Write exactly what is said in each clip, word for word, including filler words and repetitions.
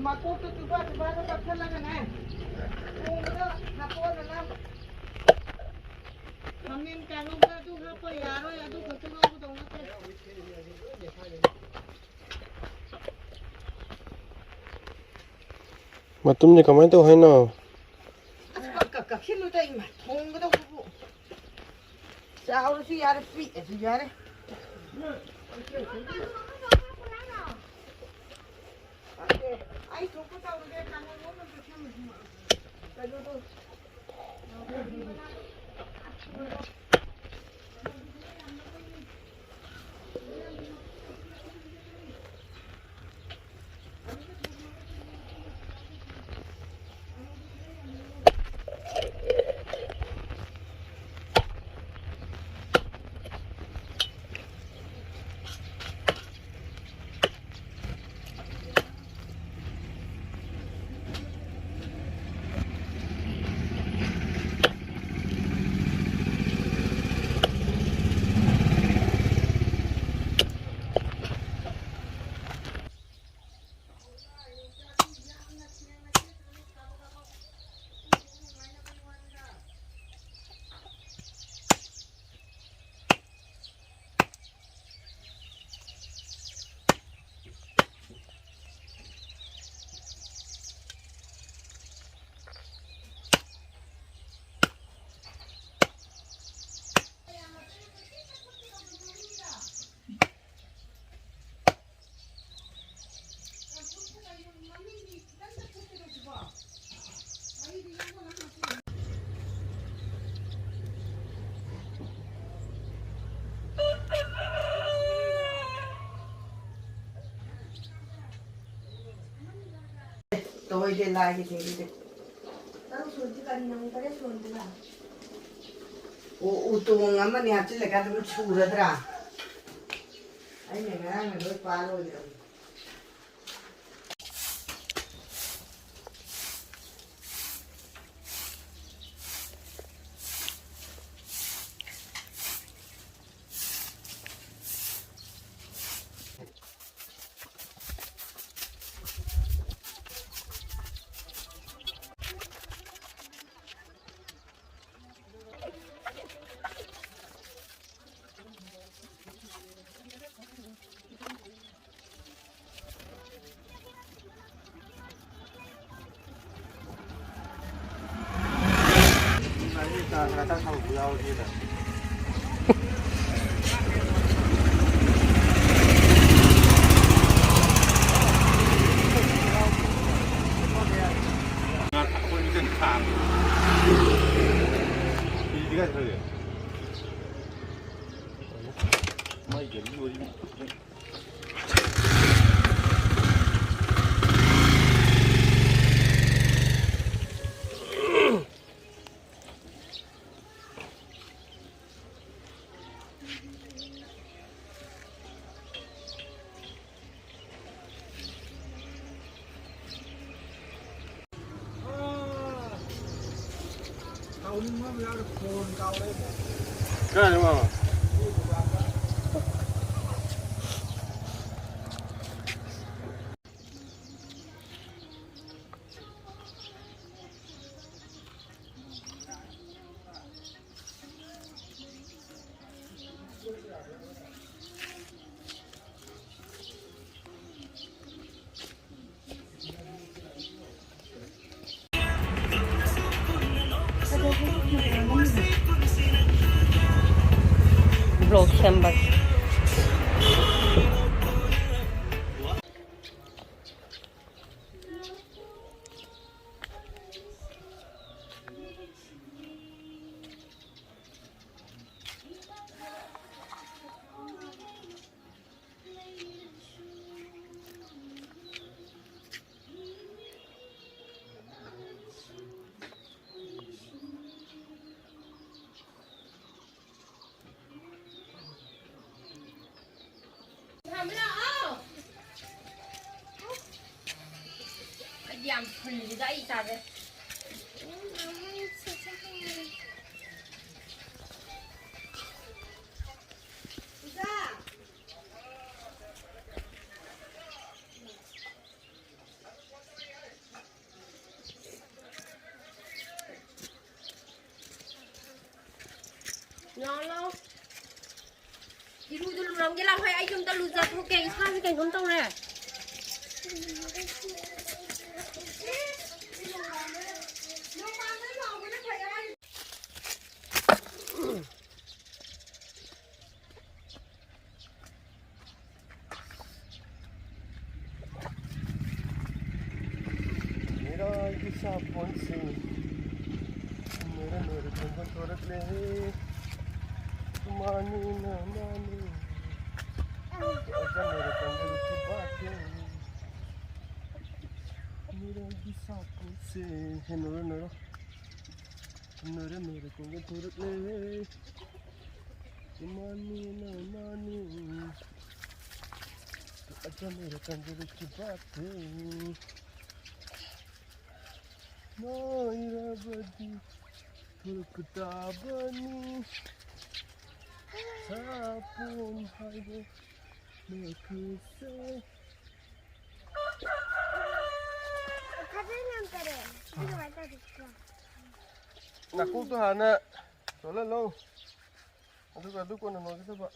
ꯃꯀꯣꯛꯇꯨ ꯆꯨꯕꯥ ꯆꯨꯕꯥꯗ ꯀꯛꯊꯠꯂꯒꯅꯦ, ꯊꯣꯡꯕꯗ ꯅꯥꯀꯣꯟꯗꯅ ꯈꯥꯃꯦꯟ ꯀꯥꯡꯉꯧꯗ ꯑꯗꯨ ꯍꯥꯞꯄ ꯌꯥꯔꯣꯏ, ꯑꯗꯨ ꯈꯛꯇ ꯉꯧꯒꯗꯧ ꯅꯠꯇꯦ꯫ ꯃꯇꯨꯝꯁꯦ ꯀꯃꯥꯏꯅ ꯇꯧ ꯍꯥꯏꯅꯣ? ꯑꯁ, ꯄꯪꯀꯛ ꯀꯛꯁꯤꯜꯂꯨꯗ, ꯏꯃꯥ, ꯊꯣꯡꯒꯗꯧꯕꯕꯨ꯫ ꯆꯥꯎꯔꯁꯨ ꯌꯥꯔꯦ, ꯄꯤꯛꯑꯁꯨ ꯌꯥꯔꯦ꯫ ꯑꯩ ꯊꯣꯛꯄ ꯇꯧꯔꯒꯦ, ꯀꯥꯡꯍꯧ ꯑꯃ ꯄꯤꯁꯜꯂꯨ꯫ ꯀꯩꯅꯣꯗꯣ꯫ ꯇꯧꯍꯩꯗꯦ, ꯂꯥꯏꯒꯤ ꯊꯦꯡꯗꯦ꯫ ꯇꯔꯨꯛ ꯁꯨꯔꯗꯤ ꯀꯔꯤꯅ ꯑꯃꯨꯛ ꯇꯔꯦꯠ ꯁꯨꯍꯟꯗꯣꯏꯕ? ꯑꯣ, ꯎꯇꯣꯡ ꯑꯃꯅꯤ ꯍꯥꯞꯆꯤꯜꯂꯒ ꯑꯗꯨꯝ ꯁꯨꯔꯗ꯭ꯔꯥ? ꯑꯩꯅ ꯉꯔꯥꯡꯅ ꯂꯣꯏ ꯄꯥ ꯂꯣꯏꯈ꯭ꯔꯕꯅꯤ꯫ Vlog ꯁꯦꯝꯕꯒꯤ꯫ ꯑꯩꯗꯤ ꯌꯥꯝ ꯐꯨꯜꯂꯤꯗ ꯑꯩ ꯏꯁꯥꯁꯦ꯫ ꯂꯥꯛꯑꯣ, ꯂꯥꯛꯑꯣ꯫ ꯏꯔꯨꯗꯨ ꯂꯨꯔꯝꯒꯦ ꯂꯥꯛꯑꯣ꯫ ꯍꯣꯏ, ꯑꯩꯁꯨ ꯑꯝꯇ ꯂꯨꯖꯊꯣꯛꯀꯦ, ꯏꯁꯥꯁꯦ ꯀꯩꯅꯣꯝ ꯇꯧꯔꯦ꯫ ꯁꯥꯄꯣꯟꯁꯦ ꯅꯣꯏꯔ ꯅꯣꯏꯔ ꯈꯪꯕ ꯊꯣꯔꯛꯂꯦ꯫ ꯃꯥꯅꯤꯅ ꯃꯥꯅꯤ꯫ ꯑꯣꯖꯥ ꯅꯣꯏꯔ ꯈꯪꯕ ꯊꯣꯔꯛꯂꯦ꯫ ꯅꯣꯏꯔꯒꯤ ꯁꯥꯄꯣꯟꯁꯦ ꯅꯣꯏꯔ ꯅꯣꯏꯔ ꯅꯣꯏꯔ ꯅꯣꯏꯔ ꯈꯪꯕ ꯊꯣꯔꯛꯂꯦ꯫ ꯃꯥꯅꯤꯅ ꯃꯥꯅꯤ꯫ ꯑꯣꯖꯥ ꯅꯣꯏꯔ ꯈꯪꯕ ꯊꯣꯔꯛꯂꯦ꯫ ꯅꯣꯏꯔꯕꯗꯤ ꯊꯣꯛꯄ ꯇꯥꯕꯅꯤ꯫ ꯁꯥꯄꯣꯟ ꯍꯥꯏꯕ ꯃꯈꯨꯠꯁꯦ꯫ ꯅꯀꯣꯛꯇꯣ ꯍꯥꯟꯅ ꯆꯣꯠꯍꯜꯂꯣ꯫ ꯑꯗꯨꯒ ꯑꯗꯨ ꯀꯣꯟꯅ ꯅꯣꯏꯒꯗꯕ꯫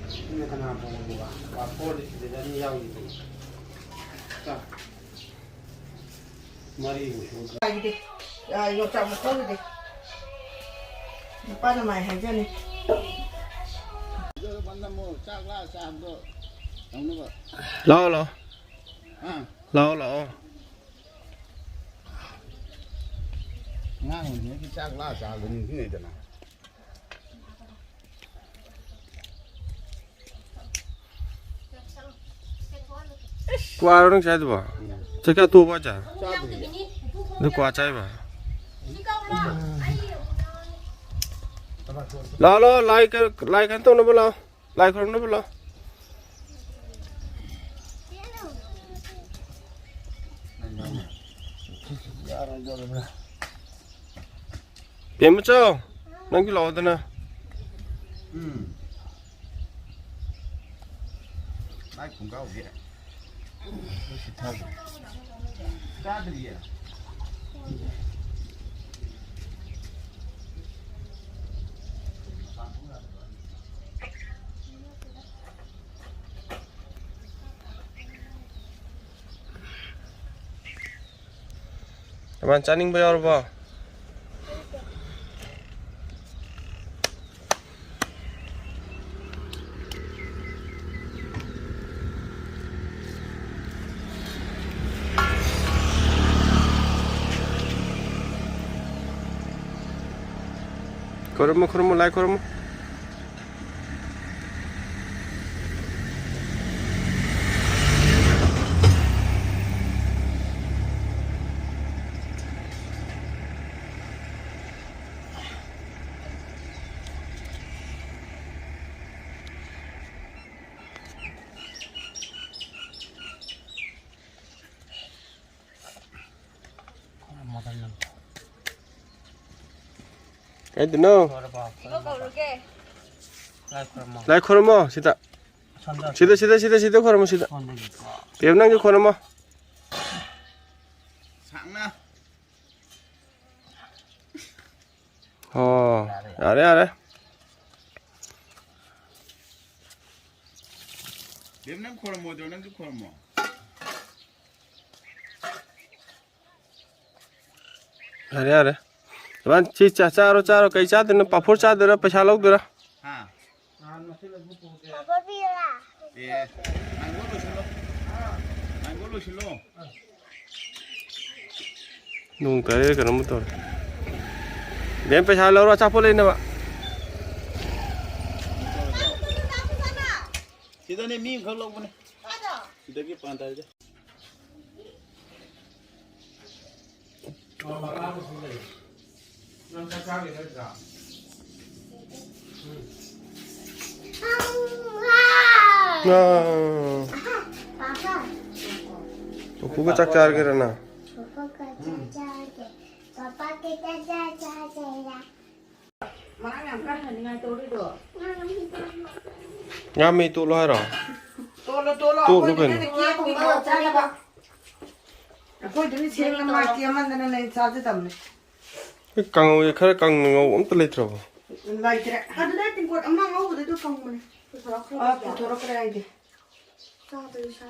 ꯁꯤꯅ ꯀꯅꯥ ꯊꯣꯡꯕꯅꯣꯕ? ꯄꯥꯐꯣꯔꯗꯤ ꯁꯤꯗ ꯑꯅꯤ ꯌꯥꯎꯔꯤꯗꯨꯗꯤ꯫ ꯆꯥ꯫ ꯃꯔꯤꯃꯨꯛ ꯁꯨ-, ꯍꯥꯏꯗꯤ, ꯑ, ꯌꯣꯡꯆꯥꯛ ꯃꯈꯣꯡꯗꯨꯗꯤ꯫ ꯅꯨꯄꯥꯅ ꯃꯥꯏ ꯍꯥꯏꯖꯅꯤ꯫ ꯆꯥꯛ ꯂꯥ ꯆꯥꯕꯗꯣ ꯇꯧꯅꯕ꯫ ꯂꯥꯛꯑꯣ, ꯂꯥꯛꯑꯣ꯫ ꯑꯥ꯫ ꯂꯥꯛꯑꯣ, ꯂꯥꯛꯑꯣ꯫ ꯑꯉꯥꯡ ꯑꯣꯏꯔꯤꯉꯩꯒꯤ ꯆꯥꯛ ꯂꯥ ꯆꯥꯕꯗꯣ ꯅꯤꯡꯁꯤꯡꯉꯤꯗꯅ꯫ ꯀ꯭ꯋꯥꯔꯣ ꯅꯪ ꯆꯥꯏꯗꯨꯕꯣ? ꯆꯥꯛ ꯆꯥ ꯇꯣꯛꯑꯕꯣ ꯍꯥꯏꯁꯦ? ꯆꯥꯗ꯭ꯔꯤꯌꯦ꯫ ꯑꯗꯨ ꯀ꯭ꯋꯥ ꯆꯥꯏꯕ? ꯂꯥꯛꯑꯣ, ꯂꯥꯛꯑꯣ, ꯂꯥꯏ ꯀ-, ꯂꯥꯏ ꯀꯩꯅꯣ ꯇꯧꯅꯕ ꯂꯥꯛꯑꯣ꯫ ꯂꯥꯏ ꯈꯨꯔꯨꯝꯅꯕ ꯂꯥꯛꯑꯣ꯫ ꯄꯦꯝꯃꯆꯧ, ꯅꯪꯁꯨ ꯂꯥꯛꯑꯣꯗꯅ꯫ ꯎꯝ꯫ ꯃꯥꯏ ꯈꯣꯡꯒ꯭ꯔꯥꯎꯁꯦ ꯂꯣꯏ ꯁꯤꯠꯊꯈ꯭ꯔꯦ꯫ ꯆꯥꯗ꯭ꯔꯤꯌꯦ꯫ ꯀꯃꯥꯏꯅ ꯆꯥꯅꯤꯡꯕ ꯌꯥꯎꯔꯕꯣ? ꯈꯨꯔꯨꯝꯃꯨ, ꯈꯨꯔꯨꯝꯃꯨ, ꯂꯥꯏ ꯈꯨꯔꯨꯝꯃꯨ꯫ ꯀꯩꯗꯅꯣ? ꯏꯕꯣꯛ ꯀꯧꯔꯨꯒꯦ꯫ ꯂꯥꯏ ꯈꯨꯔꯨꯝꯃꯣ ꯁꯤꯗ꯫ ꯁꯣꯝꯗ꯫ ꯁꯤꯗ, ꯁꯤꯗ, ꯁꯤꯗ, ꯁꯤꯗ ꯈꯨꯔꯨꯝꯃꯣ ꯁꯤꯗ꯫ ꯁꯣꯝꯗꯒꯤ꯫ ꯄꯦꯝ ꯅꯪꯁꯨ ꯈꯨꯔꯨꯝꯃꯣ꯫ ꯁꯥꯡꯅ꯫ ꯑꯣ, ꯌꯥꯔꯦ, ꯌꯥꯔꯦ꯫ ꯕꯦꯝ, ꯅꯪ ꯈꯣꯔꯝꯃꯣꯏꯗ꯭ꯔꯣ? ꯅꯪꯁꯨ ꯈꯣꯔꯝꯃꯣ꯫ ꯌꯥꯔꯦ, ꯌꯥꯔꯦ꯫ ꯏꯕꯥꯅꯤ ꯁꯤ ꯆꯥ-, ꯆꯥꯔꯣ, ꯆꯥꯔꯣ꯫ ꯀꯩ ꯆꯥꯗꯣꯏꯅꯣ? ꯄꯥꯐꯣꯔ ꯆꯥꯗꯣꯏꯔꯥ? ꯄꯩꯁꯥ ꯂꯧꯗꯣꯏꯔꯥ? ꯍꯥ? ꯄꯥꯐꯣꯔ ꯄꯤꯌꯨꯔꯥ? ꯑꯦ, ꯃꯦꯡꯒꯣ ꯂꯣꯏꯁꯤꯜꯂꯣ꯫ ꯃꯦꯡꯒꯣ ꯂꯣꯏꯁꯤꯜꯂꯣ꯫ ꯅꯣꯡ ꯇꯥꯔꯦ ꯀꯩꯅꯣꯝꯃ ꯇꯧꯔꯦ꯫ ꯕꯦꯝ, ꯄꯩꯁꯥ ꯂꯧꯔꯣ ꯑꯆꯥꯄꯣꯠ ꯂꯩꯅꯕ꯫ ꯁꯤꯗꯅꯦ ꯃꯤ ꯑꯃꯈꯛ ꯂꯧꯕꯅꯦ꯫ ꯁꯤꯗꯒꯤ ꯄꯥꯟ ꯇꯥꯔꯤꯗ꯫ ꯆꯥꯛ ꯆꯥꯔꯤ ꯅꯠꯇ꯭ꯔꯥ? ꯎꯝ꯫ ꯑꯥ꯫ ꯄꯥꯄꯥ꯫ ꯄꯨꯄꯨꯒ ꯆꯥꯛ ꯆꯥꯔꯒꯦꯔ ꯅꯪ? ꯄꯥꯄꯥꯒ ꯆꯥꯛ ꯆꯥꯔꯒꯦ꯫ ꯄꯥꯄꯥꯒ ꯆꯥꯛ ꯆꯥ-, ꯆꯥ-, ꯆꯥ-, ꯆꯥ-, ꯃꯔꯥꯡ ꯌꯥꯝ ꯀꯟꯅ ꯍꯟꯅꯤꯡꯉꯥꯏ ꯇꯧꯔꯤꯗꯣ꯫ ꯉꯥ ꯃꯍꯤ ꯇꯣꯠꯂꯣ ꯍꯥꯏꯔꯣ? ꯇꯣꯠꯂꯣ, ꯇꯣꯠꯂꯣ꯫ ꯇꯣꯠꯂꯣ ꯑꯩꯈꯣꯏꯗꯨꯅ ꯀꯩꯅꯣ꯫ ꯀꯦꯞꯄꯤꯕ ꯆꯥꯅꯕ꯫ ꯑꯩꯈꯣꯏꯗꯨꯅ ꯁꯦꯡꯅ ꯃꯥ ꯀꯦꯝꯃꯟꯗꯅ ꯂꯩ ꯆꯥꯖꯗꯕꯅꯦ꯫ ꯑꯩ ꯀꯥꯡꯉꯧꯁꯦ ꯈꯔ ꯀꯪꯅ ꯉꯧ ꯑꯝꯇ ꯂꯩꯇ꯭ꯔꯕꯣ? ꯂꯩꯇ꯭ꯔꯦ꯫ ꯑꯗꯨꯗ ꯇꯤꯡꯀꯣꯠ ꯑꯃ ꯉꯧꯕꯗ ꯑꯗꯨ ꯀꯪꯕꯅꯦ꯫ ꯄꯨꯊꯣꯔꯛꯈ꯭ꯔꯣ꯫ ꯑꯥ, ꯄꯨꯊꯣꯔꯛꯈ꯭ꯔꯦ ꯑꯩꯗꯤ꯫ ꯆꯥꯗꯣꯏ ꯏꯁꯥ꯫